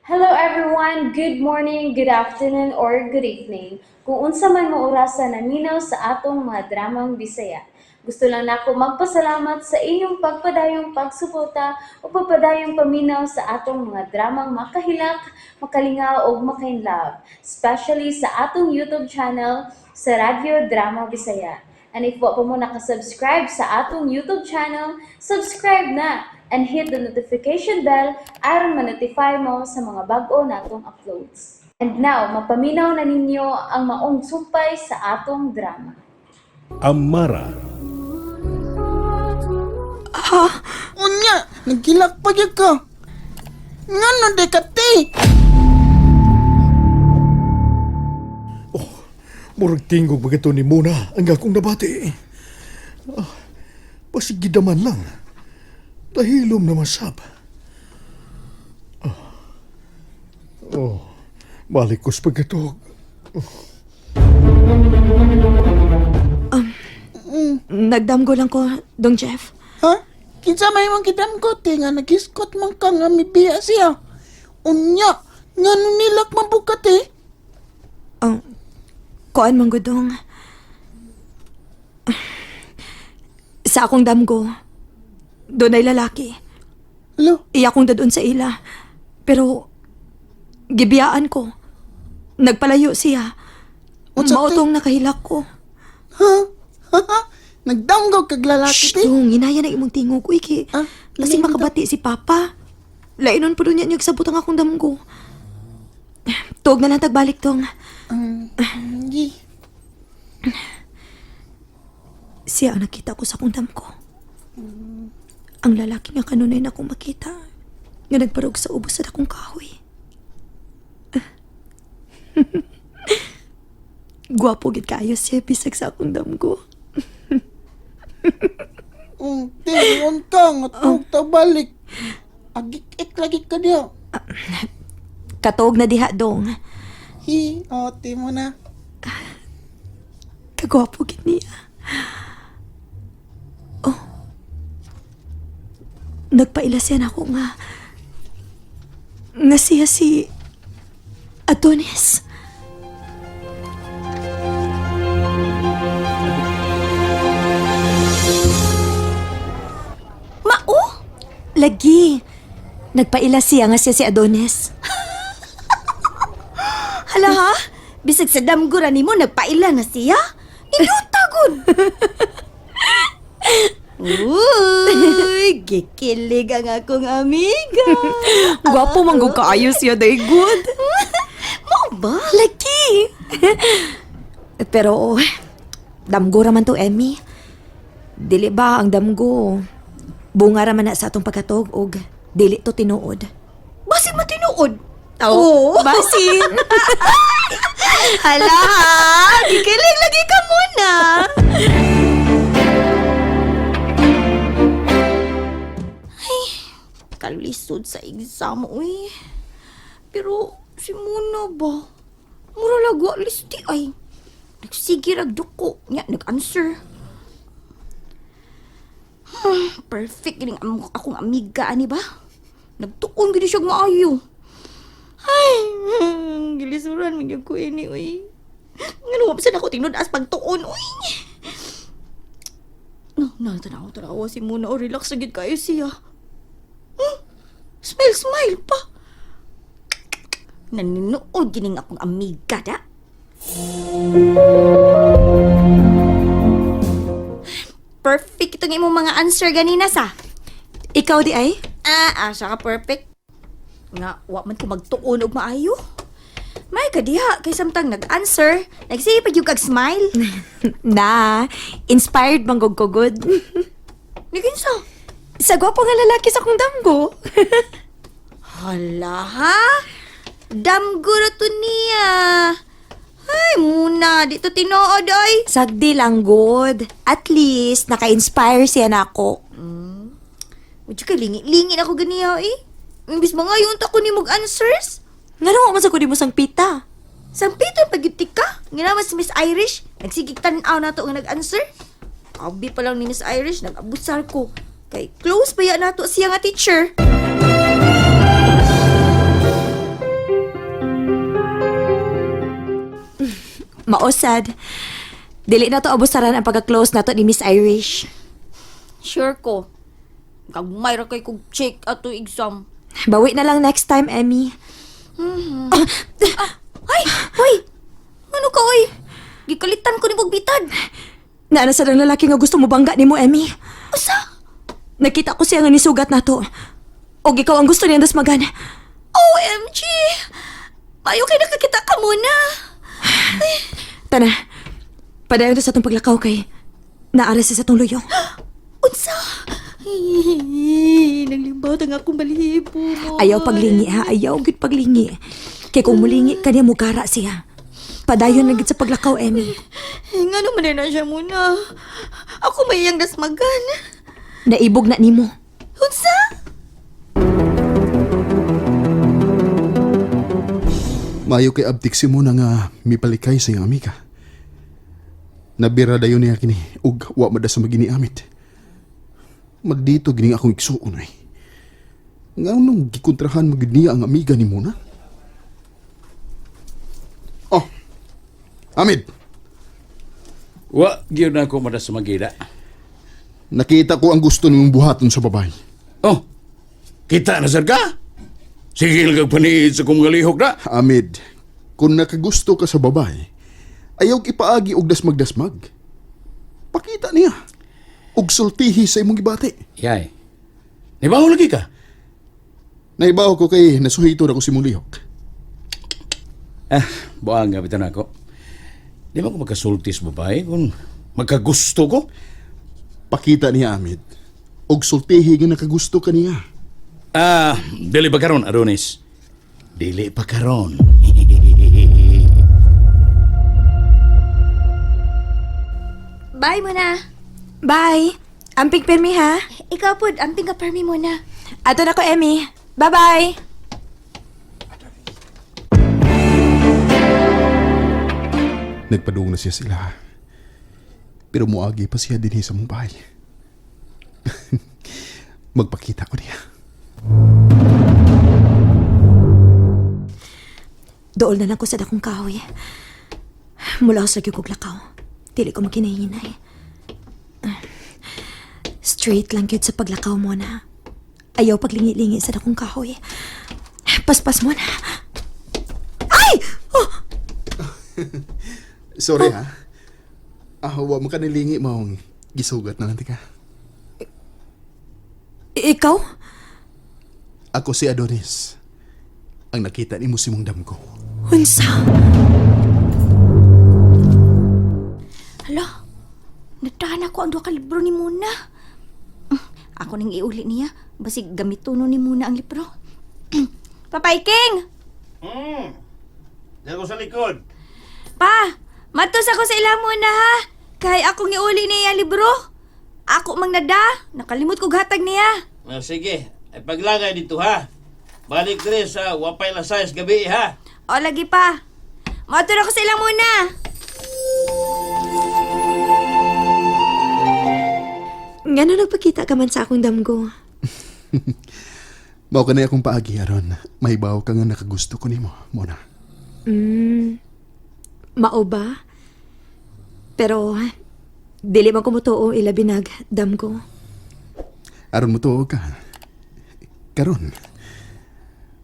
Hello everyone! Good morning, good afternoon, or good evening. Kung unsa man mo orasa naminaw sa atong mga dramang Bisaya. Gusto lang nako magpasalamat sa inyong pagpadayong pagsuporta o pagpadayong paminaw sa atong mga dramang makahilak, makalingaw ug makainlove, especially sa atong YouTube channel sa Radyo Drama Bisaya. And if wa pa mo nakasubscribe sa atong YouTube channel, subscribe na and hit the notification bell aron ma-notify mo sa mga bag-o natong uploads. And now, mapaminaw na ninyo ang maong sumpay sa atong drama. Amara. Unya, nagkilak pa gyud ka. Ngano de ka te? Murag tingog ba ni Mona ang akong nabati. Ah, basig gidaman lang. Dahilom na masab. Ah. Oh, balik ko sa pagkatog. Nagdamgo lang ko, Dong Jeff. Ha? Kinsa may imong gidamgo te nga nagiskot man ka nga mibiya siya. Unya, ngano nilak man pud ka te? Ang kuan man gudong. Sa akong damgo, doon ay lalaki. Lo, Iya kong dadun sa ila. Pero, gibiyaan ko. Nagpalayo siya. Unsa, Mao te? tong nakahilak ko. Ha? Ha? Nagdamgo kag lalaki Shh, te? dong, hinaya na imong tingog. Uy, ki, Ah, kasi lain makabati si Papa. Lainon po doon niya niyag sabot ang akong damgo. Tuog na lang tagbalik tong. Hindi. Siya ang nakita ko sa akong damgo. Ang lalaki nga kanunay na akong makita nga nagbarog sa ubos sa akong kahoy. Gwapo gid kaayo siya bisag sa akong damgo. Te, ingon ka nga tuog ta balik. Agik-ik lagi ka diha. Katuog na diha dong. Hi, oh, te mo na. Kagwapo gid niya. Oh. Nagpaila siya nako nga nga siya si Adonis. Mao? Lagi. Nagpaila siya nga siya si Adonis. Hala ha? Bisag sa damgura nimo nagpaila na siya? Inuta gud. Uy, gikilig ang akong amiga. Gwapo man gud kaayo siya day good. Mao ba? Lagi. Pero damgo ra man to, Emmy. Dili ba ang damgo? Bunga ra man na sa atong pagkatog og dili to tinuod. Basin matinuod. Oo, basin. Hala ha? Gikilig lagi ka muna. Ay, kalisod sa exam, uy. Pero si Mona ba? Mura lagwa listi ay. Nagsige rag duko nya nag-answer. Perfect gining akong amiga ani ba? Nagtuon gid siya maayo. Ay, gilisuran man gyud ko ini uy. Ngano wa pa ako tinud as pagtuon uy. No, na tanaw tanaw si Mona o relax na gyud kayo siya. Smile smile pa. Naninuod gining akong amiga da. Perfect itong imong mga answer ganina sa. Ikaw di ay? Ah, asa ka perfect. Nga, wa man ko magtuon og maayo. May kadiha kay samtang nag-answer, nagsige pa gyud kag smile. Na, inspired man gud ko good. Nikinsa? Sa gwapo nga lalaki sa akong damgo. Hala ha? Damgo ra to niya. Ay, muna, dito tinuod oy. Sagdi lang good. At least naka-inspire siya nako. Medyo kay lingi-lingi ako ganiya eh. Imbis mga yun ta ko ni mag-answers. Ngano man sa ko mo sang pita? Sampiton pag ka. Nga naman si Miss Irish, nagsigig tan-aw na to nga nag-answer. Abi pa lang ni Miss Irish, nag-abusar ko. Kay close pa yan nato siya nga teacher. Maosad. Dili na to abusaran ang pagka-close nato ni Miss Irish. Sure ko. Gagmay ra kay kog check ato exam. Bawi na lang next time, Emmy. Ay, hoy. Ano ka oy? Gikalitan ko ni kog bitad. Naana sa ang lalaki nga gusto mo bangga nimo, Emmy. Usa? Nakita ko siya nga nisugat nato. Og ikaw ang gusto niyang dasmagan. OMG! Mayo kay nakakita ka muna. Tana, padayon ta sa atong paglakaw kay naara siya sa atong luyo. Unsa? Ay, Nanglimbawt ang akong balihibo mo. Ayaw paglingi ha, ayaw gud paglingi. Kay kung mulingi kaniya mugara siya. Padayon lang gid sa paglakaw, Emmy. Eh, Nga naman na siya muna. Ako may iyang dasmagan. Naibog na nimo. Unsa? Maayo kay abtik si Mona nga mipalikay sa iyang amiga. Nabira dayon niya kini ug wa mada sa magini amit. Magdito gining akong igsuon ay. Nganong gikontrahan magid niya ang amiga ni Mona? Oh. Amit, Wa gyud na ako madas magida. nakita ko ang gusto nimong buhaton sa babae. Oh. Kita na sad ka? Sige lang kag paniid sa kong mga lihok na. Amid, kung nakagusto ka sa babae, ayaw ipaagi og dasmag-dasmag. Pakita niya. Og sultihi sa imong gibati. Yay. Nibaho lagi ka. Naibaw ko kay nasuhito na ko si mong lihok. Ah, buang nga bitaw na ako. Di ba ko magkasulti sa babae kung magkagusto ko? Pakita niya, Amid. Og sultihi nga nakagusto ka niya. Ah, dili pa karon, Adonis. Dili pa karon. Bye muna. Bye. Amping pirmi ha. Ikaw pod, amping ka permi muna. Ato na ko, Emmy. Bye-bye. Nagpadung na siya sila. Pero muagi pa siya dinhi sa mong bahay. Magpakita ko niya. Dool na lang ko sa dakong kahoy. Mula sa gyud kog lakaw. Dili ko magkinahinay. Straight lang gyud sa paglakaw mo na. Ayaw paglingi-lingi sa dakong kahoy. Paspas mo na. Ay! Oh! Sorry ha. Ah, wa mo ka nilingi maong gisugat na lang tika. Ikaw? Ako si Adonis. Ang nakita nimo si mong damgo. Unsa? Hala, natahan ako ang duha ka libro ni Muna. Ako nang iuli niya. Basig gamito no ni Muna ang libro. Papay King! Diyan ko sa likod. Pa! Matos ako sa ila muna ha! Kay akong iuli niya ang libro. Ako mang nada. Nakalimot kog hatag niya. Ah, sige, ay paglagay dito ha. Balik diri sa wapay lasayas gabi ha. O lagi pa. Matos ako sa ila muna. Ngano nagpakita ka man sa akong damgo? Mao ka na akong paagi aron. Mahibaw ka nga nakagusto ko nimo, Mona. Mao ba? Pero, dili man ko motuo ilabi nag damgo. Aron mo tuo ka. Karon.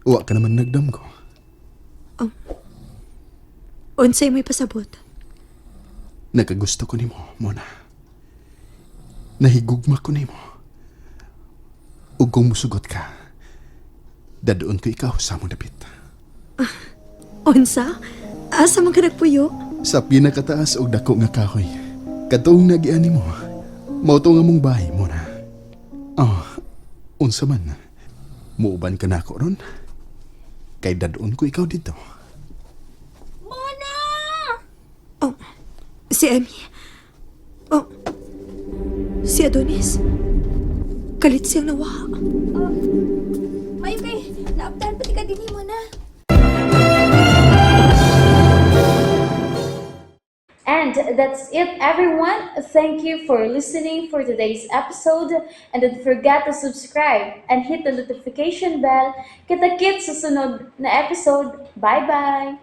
Wa ka naman nagdamgo. Unsay may pasabot? Nakagusto ko nimo, Mona. Nahigugma ko nimo. Ug kung musugot ka, dadoon ko ikaw sa among dapit. Unsa? Asa man ka nagpuyo? Sa pinakataas og dako nga kahoy. Katong nagian nimo. Mao to nga mong bahay mo na. Oh, unsa man. Muuban ka nako ron. Kay dadoon ko ikaw dito. Muna! Oh, si Emmy. Oh, si Adonis. Kalit siyang nawa. Mayo kay, naaptahan pati ka dinhi muna. And that's it, everyone. Thank you for listening for today's episode. And don't forget to subscribe and hit the notification bell. Kita-kits sa sunod na episode. Bye-bye!